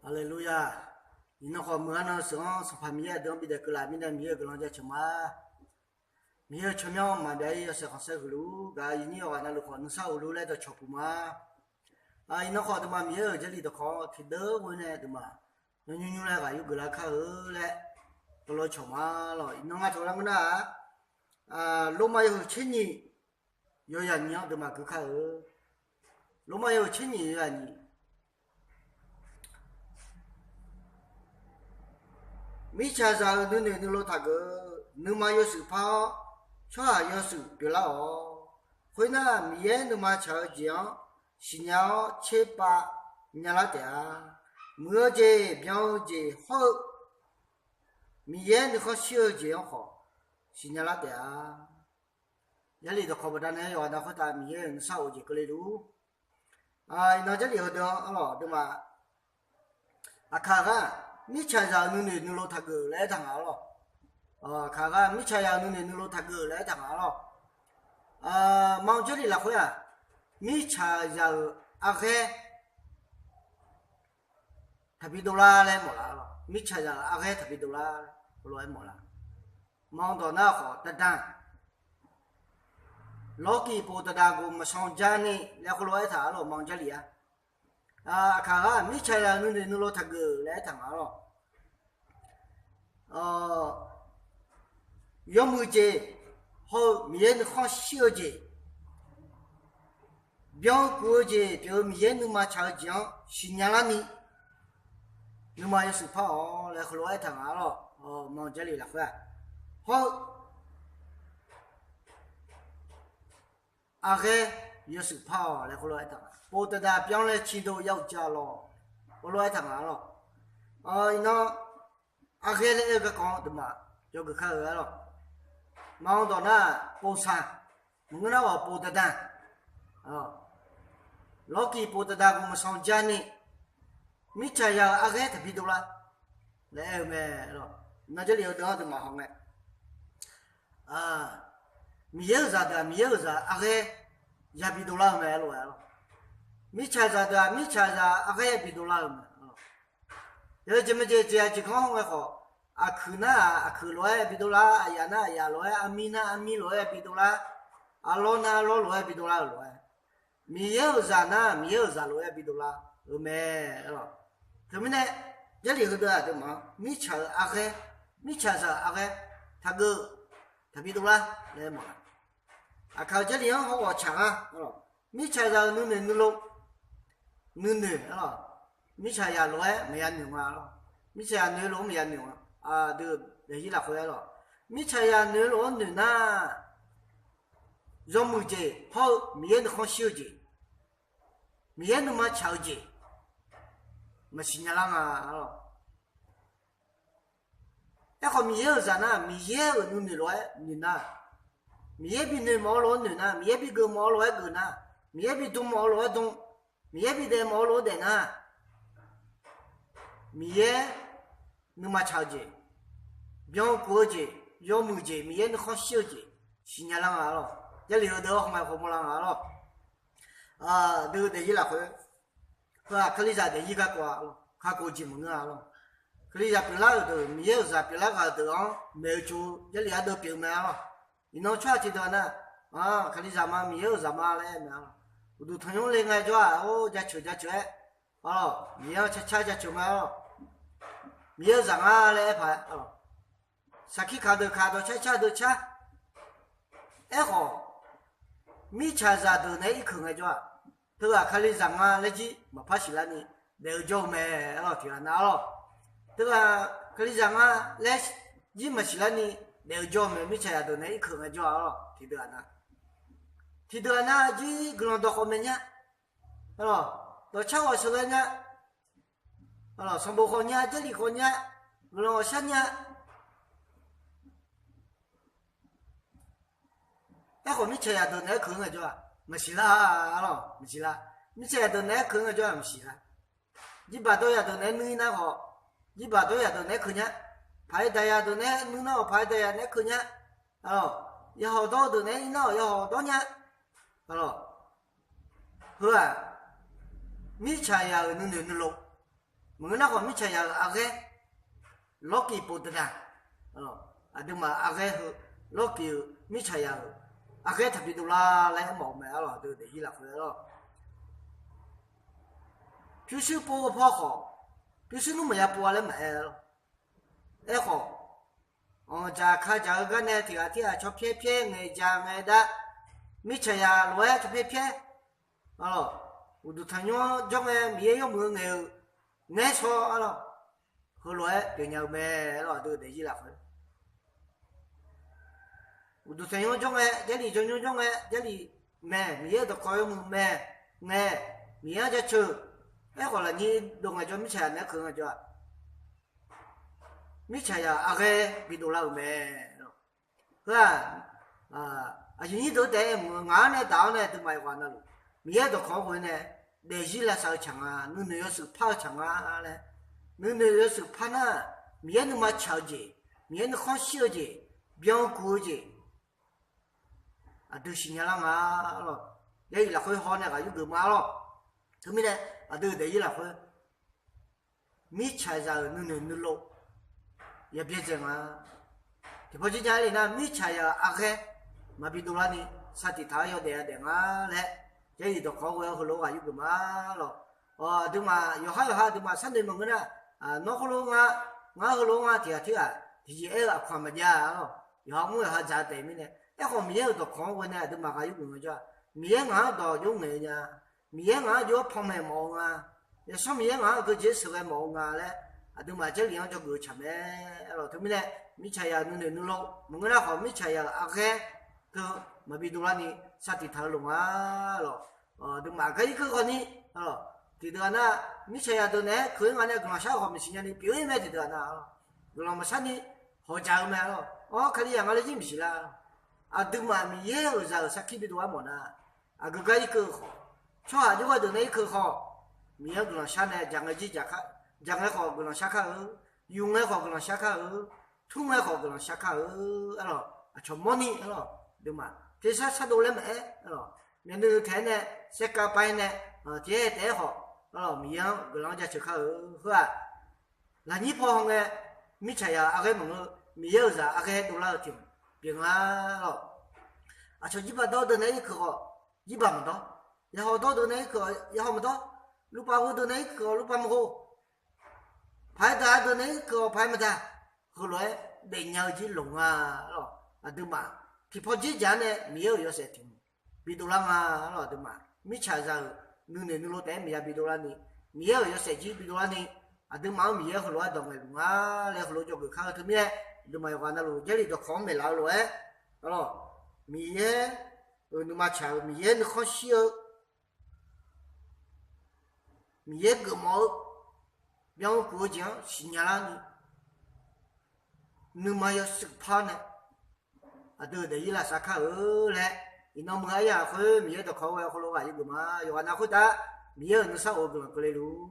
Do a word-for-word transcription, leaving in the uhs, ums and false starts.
Haleluya! Iqnan khawf, meuq-eu nan-eu sheuq-anr Sanqpaq Miqyaer aqdui-anr bidaef keuvlaf mirnae, Miqyaer-euq guiqlanq jaceuq ma. Miqyaer-euq tsawrmyanr maqbyav-ir yawshaef khanqsaer huiq luf-ur gaq, yawnyir yawqghaq navluf khawf nuisar of luf laer dawqcawq puq ma. Iqnan khawf, aqduimaf Miqyaer-euq Jarlif dawqkawq-anr tiqdeuq ghoe nae aqduimaf yawnymr nymr laer ghaq yurgeuf lar kar-eu laer, heulof-aer cawq ma lawq. Iqnan ngar cawq lar ngeur nar-aq, Lormav yawhuiq tser nyiq yawzaq nyiq-anr aqduimaf gui kar-eu. Lormav yawhuiq tser nyiq yawzaq nyiq. Mirtsaqzaq-euq nuinoeq nuilov taqgeuf-eu, nuima yawshuif par-awr, tsawrhaq yawshuif pyeuflar-awq. Khoernar, Miqyaer nuima tsaq-eu jeq-anr siqnya-awr tserpav nyalar taef-a. Muiq-eu jeq, byan-eu jeq hawr-eu Miqyaer nuikhanr shir-eu jeq-anr khawf siqnya lar taef-a. Jarlif dawqkawq baqdanae yawqghaq nav khoertav Miqyaer-euq nuisar of jeq keuvle luf-ur. Iqnan Jarlif heudeuq-anr arlawq, aqduimaf aqkaq ghaq-aq, mirtsaqzaq-euq nuinoeq nuilov taqgeuf laer aertaq ngaq arlawq. Aqkaq ghaq-aq, mirtsaqzaq-euq nuinoeq nuilov taqgeuf laer aertaq ngaq arlawq. Manq Jarlif lafkhoer-aq, mirtsaqzaq-euq arghaer taqbi dovlar laer mawflar arlawq. Mirtsaqzaq-euq arghaer taqbi dovlar heulof-aer mawflar. Manq dawq nar khawf, daqdan lawrkiq pov daqdaq guf maqsanq ja ni laer heulof-aer aertaq arlawq, manq Jarlif-a. Aqkaq ghaq-aq, mirtsaqzaq-euq nuinoeq nuilov taqgeuf laer aertaq ngaq arlawq. Yawmuiq jeq hawr-eu Miqyaer nuikhanr shir-eu jeq, byan-eu kuf-eu jeq pyeuf-eu Miqyaer nuima tsaq-eu jeq-anr siqnya larni, nuima yawshuif par-awq laer heulof-aer aertaq ngaq arlawq. Manq Jarlif lafkhoer-aq, hawr-eu arghaer yawshuif par-awq laer heulof-aer aertaq ngaq. Pov daqdaq byan laer ciqdov ya uqja lawq, heulof-aer aertaq ngaq arlawq. Iqnan arghaer laer aer-eu garkawv-anr aqduimaf yawgeuf kar-eu arlawq. Manq dawq nar-aq, povsaq, maqngeur nar-aq pov daqdan, lawrkiq pov daqdaq guf maqsanq ja ni, mirtsaqzaq-euq arghaer taqbi dovlar laer aer-eu mae. Iqnan Jarlif heudeuq-anr aqduimaf hawngae, Miqyaer-euq zaqdeuq-aq, Miqyaer-euq zaq arghaer yabi dovlar-eu mae lof-aer arlawq. Mirtsaqzaq deuq-aq, mirtsaqzaq arghaer yabi dovlar-eu mae. Yawjeq majeq jeq-aq jeq ganr hawngae khawf, aqkuiq nar-aq aqkuiq lof-aer yabi dovlar, aqyaf nar aqyaf lof-aer, armir nar armir lof-aer yabi dovlar, arlawr nar arlawr lof-aer yabi dovlar-euq lof-aer, Miqyaer-euq zaq nar Miqyaer-euq zaq lof-aer yabi dovlar-eu mae arlawq. Teumirnae, Jarlif heudeuq aqduimaf-anr mirtsaq-euq arghaer, mirtsaqzaq-euq arghaer taqgeuf, taqbi dovlar laer mawf-a. Aqkaq-eu Jarlif-anr hawghawq tsaq ngar, mirtsaqzaq-euq nuinoeq nuilov, nuinoeq arlawq, mirtsaqzaq lof-aer maqya noeq nga arlawq. Mirtsaqzaq noeq lof-anr maqya noeq nga. Aqdui daefzir lafkhoer arlawq, mirtsaqzaq noeq lof-anr noeq nar, yawmuiq jeq hawr-eu Miqyaer nuikhanr shir-eu jeq, Miqyaer nuima tsaq-eu jeq maqsiq nya lar nga arlawq. Aerkhawf, Miqyaer-euq zaq nar Miqyaer-euq nuinoeq lof-aer noeq nar, Miqyaer binoeq mawf-eu lof-aer noeq nar, Miqyaer bigeuf mawf-eu lof-aer geuf nar, Miqyaer bidm mawf-eu lof-aer dm, Miqyaer bidaef mawf-eu lof-aer daef nar, Miqyaer nuima tsaq-eu jeq, byankuf-eu jeq, yawmuiq jeq, Miqyaer nuikhanr shir-eu jeq siqnya lar nga arlawq. Jarlif heudeuq-anr hawngae khawf mawrlar nga arlawq. Aqdui daefzir lafkhoer, heu-aq Kalizaq daefzir garkawv-a arlawq, kakhof jeq maqngeur-a arlawq. Kalizaq pyeuflar-euq deuq, Miqyaer-euq zaq pyeuflar ghaq-euq deuq-anr maeq-eu tsov-eu Jarlif ardeuv pyeuf mae arlawq. Iqnan tsawrhaq tiqdeuq nar, Kalizaq ma, Miqyaer-euq zaq ma laer aer mae arlawq. Uqduq tanqnymr le ngaejawr-aq, or jaceuq jaceuq-aer arlawq, Miqyaer-anr carcar jaceuq mae arlawq. Miqyaer-euq zaq nga laer aer paq-aer arlawq, saqkir kaq deuq kaq, dawqcar car deuq car. Aerkhawf, mirtsaqzaq deuq naeq-aer irkeuq ngaejawr-aq, teughaq Kalizaq nga laer jir maqpar siqlarni daef-eu jawr-eu mae arlawq, tiqghaq nar arlawq. Teughaq Kalizaq nga laer jir maqsiqlarni daef-eu jawr-eu mae, mirtsaqzaq deuq naeq-aer irkeuq ngaejawr-a arlawq, tiqdeuq-aq nar. Tiqdeuq-aq nar jir guiqlanq dawqkhawf maeq nya arlawq, dawqcar ghawq sheuqghae nya arlawq, sanqbof khawf nya, Jarlif khawf nya, guiqlanq ghawqshar nya. Aerkhawf, mirtsaqzaq deuq naeq-aer keuq-eu ngaejawr-aq maqsiqlar arlawq, maqsiqlar. Mirtsaqzaq deuq naeq-aer keuq-eu ngaejawr-aq maqsiqlar. Jirbaq dawryaq deuq naeq-aer nuir nar khawf, jirbaq dawryaq deuq naeq-aer keuq nya. Paq-aer daqyaq deuq naeq-aer nuir nar khawf, paq-aer daqyaq naeq-aer keuq nya. Arlawq, yawhawq dawr-eu deuq naeq-aer ir nar khawf, yawhawq dawr nya. Arlawq, heu-aq mirtsaqzaq-euq nuinoeq nuilov, Maqngeur nar khawf, mirtsaqzaq-euq arghaer lawrkiq pov daqdaq, aqduimaf arghaer heu lawrkiq-euq mirtsaqzaq-euq arghaer taqbi dovlar laer aermawf-eu mae arlawq. Aqdui daefzir lafkhoer arlawq, pyurshuir pov-eu paw khawf, pyurshuir nmr maqya pov-a laer maqaer arlawq. Aerkhawf, anqdzaq kadzaq-eu gar nae tiq ghaq tirghaq cawpyaer pyaer ngaeq dzaq ngaeq dav, mirtsaqzaq lof-aer cawpyaer pyaer, arlawq, uqduq tanqnymr jawr ngae Miqyaer yawmuiq-eu ngaeq-euq ngaeq-aer shaw arlawq, heulof-aer pyeufnya-eu mae arlawq. Aqdui daefzir lafkhoer uqduq tanqnymr jawr ngae, Jarlif jawrnymr jawr ngae, Jarlif mae, Miqyaer-euq dawqkawq yawmuiq mae, ngae, Miqyaer-anr jaceuq, aerkhawf lafnyir dov ngaejawr, mirtsaqzaq naeq-aer keuq ngaejawr-aq, mirtsaqzaq arghaer bidov lar-euq mae. Heu-aq, aqyuif nyir deuq taef-aer aermq-eu, ngaq-anr nae daq-awr nae aqduimaf yawqghaq navluf, Miqyaer-euq dawqkawq-anr ghoe nae daefzir lavsav-eu tsaq nga, nuinoeq yawshuif par-eu tsaq nga laer, nuinoeq yawshuif par nar, Miqyaer nuima tsaq-eu jeq, Miqyaer nuikhanr shir-eu jeq, byan-eu kuq-eu jeq, aqdui siqnya lar nga arlawq. Jarlif lafkhoer haw nae ghaq yurgeuf ma arlawq. Teumirnae, aqdui daefzir lafkhoer mirtsaqzaq-euq nuinoeq nuilov yabyaerdzae nga. Tiqpawf jir ja-aer le nar, mirtsaqzaq-euq arghaer maqbi dovlarni sar tiq taq-awr yawdaef yadaef nga laer, Jarlif dawqkawq-anr ghoe-awr heulof-aer ghaq yurgeuf ma arlawq. Aqduimaf yawqhar yawqha aqduimaf sharnoeq maqngeur nar, nawr heulof nga, ngar heulof nga tiq ghaq tirghaq tiqjeq aer-eu aqkawq-aq maqjav arlawq. Yawqha mr yawqha dzaq-eu taef mirnae, aerkhawf Miqyaer-euq dawqkawq-anr ghoe nae aqduimaf ghaq yurgeuf ngaejawr-aq, Miqyaer ngaq-anr dawq jov ngaeq-eu nya, Miqyaer ngaq-anr jov-aer panmaeq mawf-eu nga, Yawsanr Miqyaer ngaq-anr aqgeujeq sheuqghae mawf-eu nga laer, aqduimaf Jarlif-anr jawrgeuf-eu tsaq mae arlawq. Teumirnae, mirtsaqzaq nuinoeq nuilov maqngeur nar khawf, mirtsaqzaq-euq arghaer teu maqbi dovlarni sar tiq taq-eu loq nga arlawq. Aqduimaf gar irkeuv khawfni, tiqdeuq-aq nar, mirtsaqzaq deuq naeq-aer keuq-ir nga nae guiqlanq shar-eu khawf maqsiq nyani pyeuf-ir mae tiqdeuq-aq nar, guiqlanq maqshar ni hawq dzaq-eu mae arlawq. Awr, Kali-aq nga laer jir maqsiq lar. Aqduimaf Miqyaer-euq zaq-euq sarkir bidov-aer mawf nar, aqgeu gar irkeuv khawf, tsawrhaq jawrgar deuq nae irkeuv khawf, Miqyaer-anr guiqlanq shar nae dzaq ngae jir dzaq kar, dzaq ngae khawf guiqlanq shar kar-eu, yuf ngae khawf guiqlanq shar kar-eu, tur ngae khawf guiqlanq shar kar-eu arlawq. Aqcawq mawrni arlawq, aqduimaf tersar sardov laer maqaer arlawq, myavnuiv taef-aer nae saerkav pav-aer nae tiq aer taef-aer khawf arlawq, Miqyaer-anr guiqlanq-anr jaceuq kar-eu. Heu-aq, lafnyir paw haw ngae, mirtsaqzaq-euq arghaer maqngeur, Miqyaer-euq zaq arghaer dovlar-eu tiq hmq pyeuf nga arlawq. Aqcawq jirbaq dawr deuq nae irkeuv khawf, jirbaq maqdawr, yahaw dawr deuq nae irkeuv khawf yahaw maqdawr, luvpav ghov deuq nae irkeuv khawf luvpav maqghov, paq-aer daq-eu deuq nae irkeuv khawf paq-aer maqdaq, heulof-aer daefnya-eu jir loq nga arlawq. Aqduimaf tiqpawf jir dzaq-aer nae Miqyaer-euq yawshaef tiq hmq bidov lar nga arlawq. Aqduimaf mirtsaqzaq-euq nuinoeq nuilov taef-aer maqya bidov larni, Miqyaer-euq yawshaef jir bidov larni, aqduimaf-anr Miqyaer heulof-aer dawq ngaeqluf nga laer heulof-aer dzawgeuf kar-eu teumirnae, aqduimaf yawqghaq navluf Jarlif dawqkawq-anr maeqlaf-eu lof-aer arlawq, Miqyaer-euq nuima tsaq-euq, Miqyaer nuikhanr shir-eu, Miqyaer geufmawf-eu, byan-eu kuq-eu jeq-anr siqnya larni, nuima yawshuif par nae aqdui-euq daefzir lavsav kar-eu laer, iqnan muiq-eu aryamq khoer Miqyaer dawqkawq-anr ghoe-awr heulof ghaq yurgeuf ma. Yawqghaq nav khoertav Miqyaer-euq nuisar of-eu guiqlanq keuvle luf